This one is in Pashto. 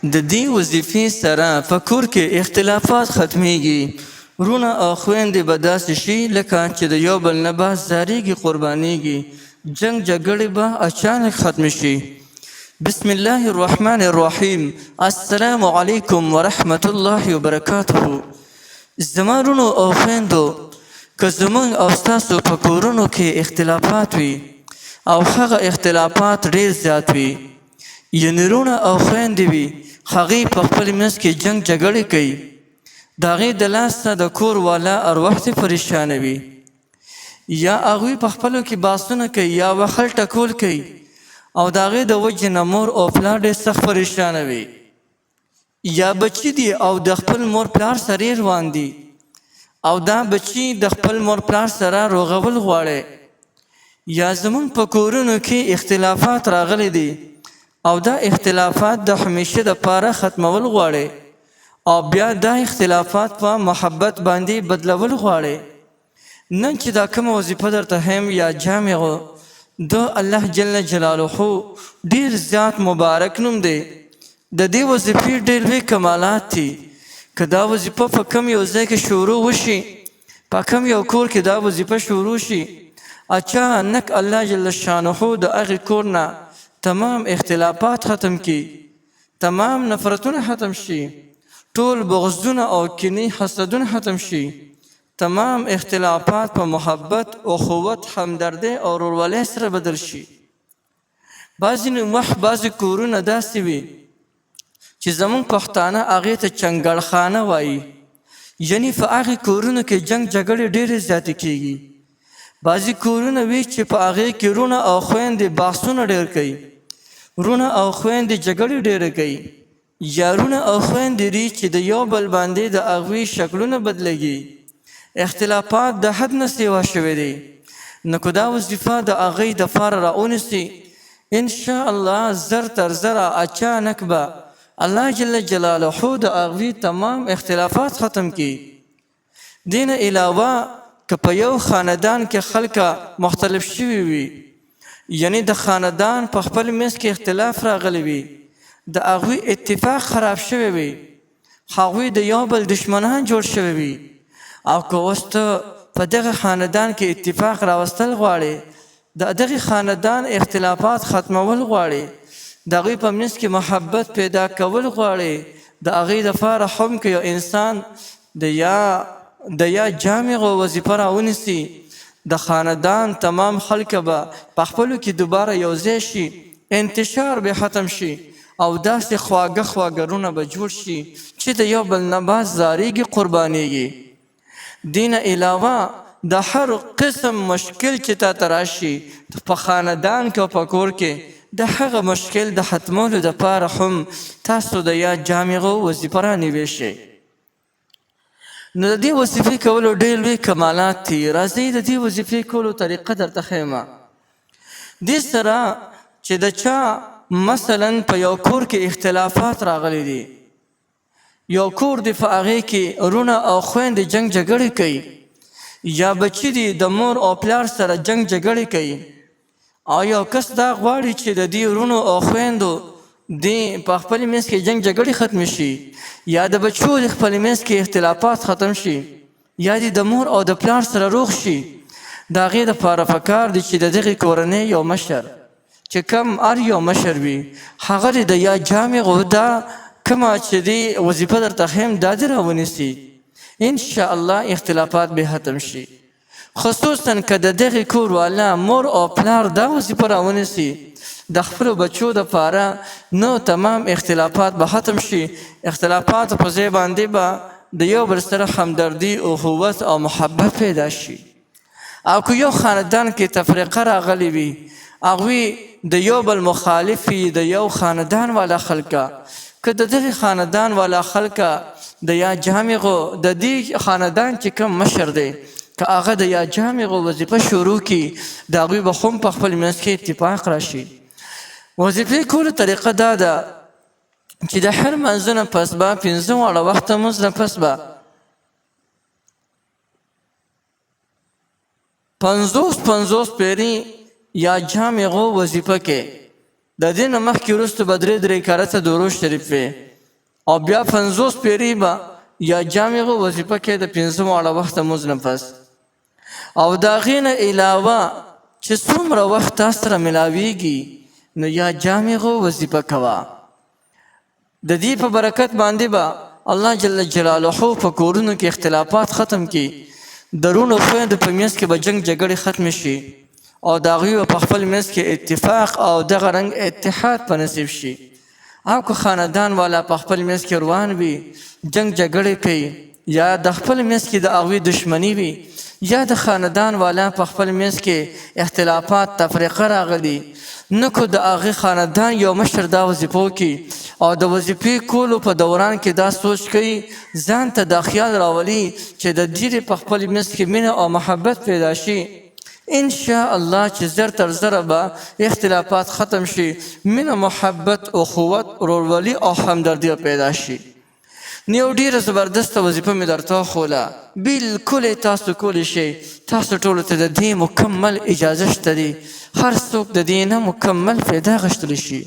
د دې وظیفې سره په کور کې اختلافات ختمیږي. وروڼه او خویندې به داسې شي لکه چې د یو بل نه به ځاریږي، قربانیږي. جنګ جګړې به اچانک ختم شي. بسم الله الرحمن الرحیم. السلام علیکم ورحمت الله وبرکاته. زما وروڼو او خویندو، که زموږ او ستاسو په کورونو کې اختلافات وي او هغه اختلافات ډیر زیات وي، یعنې وروڼه او خویندې وي، هغوی په خپل منځ کې جنګ جګړې کوي، د هغې د لاسه د کور والا ارواح ترې پریشانه وي، یا هغوی په خپلو کې بحثونه کوي یا وهل ټکول کوي، او د هغې د وجې نه مور او پلار ډېر سخت پریشانه وي، یا بچي دي او د خپل مور پلار سره روان دي او دا بچي د خپل مور پلار سره روغول غواړي، یا زمونږ په کورونو کې اختلافات راغلي دي او دا اختلافات د همیشه د پاره ختمول غواړي او بیا دا اختلافات په محبت باندې بدلول غواړي، نن چې دا کومه وظیفه درته هم یا جامع د الله جل جلاله ډیر زیات مبارک نوم دی. د دې وظیفې ډېر لوی کمالات دي. که دا وظیفه په کوم یو ځای کې شروع وشي، په کوم یو کور کې دا وظیفه شروع شي، اچانک الله جل شانه د هغې کور نه تمام اختلافات ختم کړي، تمام نفرتونه ختم شي، ټول بغضونه او کینې حسدونه ختم شي، تمام اختلافات په محبت، اخوت، همدردۍ او ورورولۍ سره بدل شي. بعضې وخت بعضې کورونه داسې وي چې زمونږ پښتانه هغې ته چنګړخانه وایي، یعنی په هغې کورونو کې جنګ جګړې ډېرې زیاتې کیږي. بعضې کورونه وي چې په هغې کې وروڼه او خویندې بحثونه ډېر کوي، وروڼه او خویندې جګړې ډېرې کوي، یا وروڼه او خویندې دي چې د یو بل باندې د هغوی شکلونه بدلېږي، اختلافات د حد نه سیوا شوی دی. نو که دا وظیفه د هغوی دپاره راونیسي، ان شاء الله زر تر زره اچانک به الله جل جلاله د هغوی تمام اختلافات ختم کړي. دې نه علاوه که په یو خاندان کې خلک مختلف شوي وي، یعنی د خاندان په خپل منځ کې اختلاف راغلی وي، د هغوی اتفاق خراب شوی وي، هغوی د یو بل دشمنان جوړ شوي وي، او که اوس ته په دغه خاندان کې اتفاق راوستل غواړې، د دغه خاندان اختلافات ختمول غواړې، د هغوی په منځ کې محبت پیدا کول غواړې، د هغوی دپاره هم که یو انسان د یا جامع وظیفه راونیسي، د خاندان تمام خلک به په خپلو کې دوباره یو ځای شي، انتشار به ختم شي او داسې خواږه خواږه وروڼه به جوړ شي چې د یو بل نه به ځاریږي، قربانیږي. دې نه علاوه د هر قسم مشکل چې تا ته راشي په خاندان کې او په کور کې، د هغه مشکل د ختمولو دپاره هم تاسو د یا جامعو وظیفه رانیوی شئ. نو د دې وظیفې کولو ډېر لوی کمالات دي. راځئ د دې وظیفې کولو طریقه درته ښیم. دې سره چې د چا مثلا په یو کور کې اختلافات راغلي دي، یو کور دی په هغې کې وروڼه او خویندې جنګ جګړې کوي، یا بچي دي د مور او پلار سره جنګ جګړې کوي، او یو کس دا غواړي چې د دې وروڼو او خویندو دې په خپل منځ کې جنګ جګړې ختم شي، یا د بچو د خپل منځ کې اختلافات ختم شي، یا دې د مور او د پلار سره روغ شي، د هغې دپاره پکار دی چې د دغې کورنۍ یو مشر چې کم هر یو مشر وي، هغه دې د یا جامع دا کومه چې دی وظیفه درته ښیم دا دې راونیسي، ان شاء الله اختلافات به ختم شي. خصوصا که د دغې کور والا مور او پلار دا وظیفه راونیسي د خپلو بچو دپاره، نو تمام اختلافات به ختم شي. اختلافات په ځای باندې به د یو بل سره همدردي، اخوت او محبت پیدا شي. او که یو خاندان کې تفرقه راغلی وي، هغوی د یو بل مخالف وي، د یو خاندان والا خلکه، که د دغې خاندان والا خلکه د یا جامعو د دې خاندان چې کوم مشر دی، که هغه د یا جامعو وظیفه شروع کړي، د هغوی به هم په خپل منځ کې اتفاق راشي. وظیفې کولو طریقه دا ده چې د هر لمانځه نه پس به 5 واړه وخته لمونځ نه پس به 50 50 پیری یا جامعو وظیفه کې، د دې نه مخکې وروسته به درې درې کرته درود شریف وي. او بیا 50 پیری به یا جامعه وظیفه کې د پنځه واړه وخت مونځ نه پس، او د هغې نه علاوه چې څومره وخت تاسو سره ملاویږي نو یا جامعه وظیفه کوه. د دې په برکت باندې به الله جل جلاله په کورونو کې اختلافات ختم کړي، د وروڼو خویندو په منځ کې به جنګ جګړې ختمې شي، او د هغوی په خپل منځ کې اتفاق او دغه رنګ اتحاد په نصیب شي. او که خاندان والا په خپل منځ کې روان وي، جنګ جګړې کوي، یا د خپل منځ کې د هغوی دښمني وي، یا د خاندان والا په خپل منځ کې اختلافات تفریقه راغلي، نو که د هغې خاندان یو مشر دا وظیفه وکړي او د وظیفې کولو په دوران کې دا سوچ کوي، ځان ته دا خیال راولي چې د ډېرې په خپل منځ کې مینه او محبت پیدا شي، ان شاء الله چې زر تر زره به اختلافات ختم شي، مینه، محبت، اخوت، ورورولي او همدردي پیدا شي. نو یو ډېره زبردسته وظیفه مې درته وښوله، بالکل یې تاسو کولی شئ. تاسو ټولو ته د دې مکمل اجازه شته دی، هر څوک د دې نه مکمل فایده اخیستلی شي.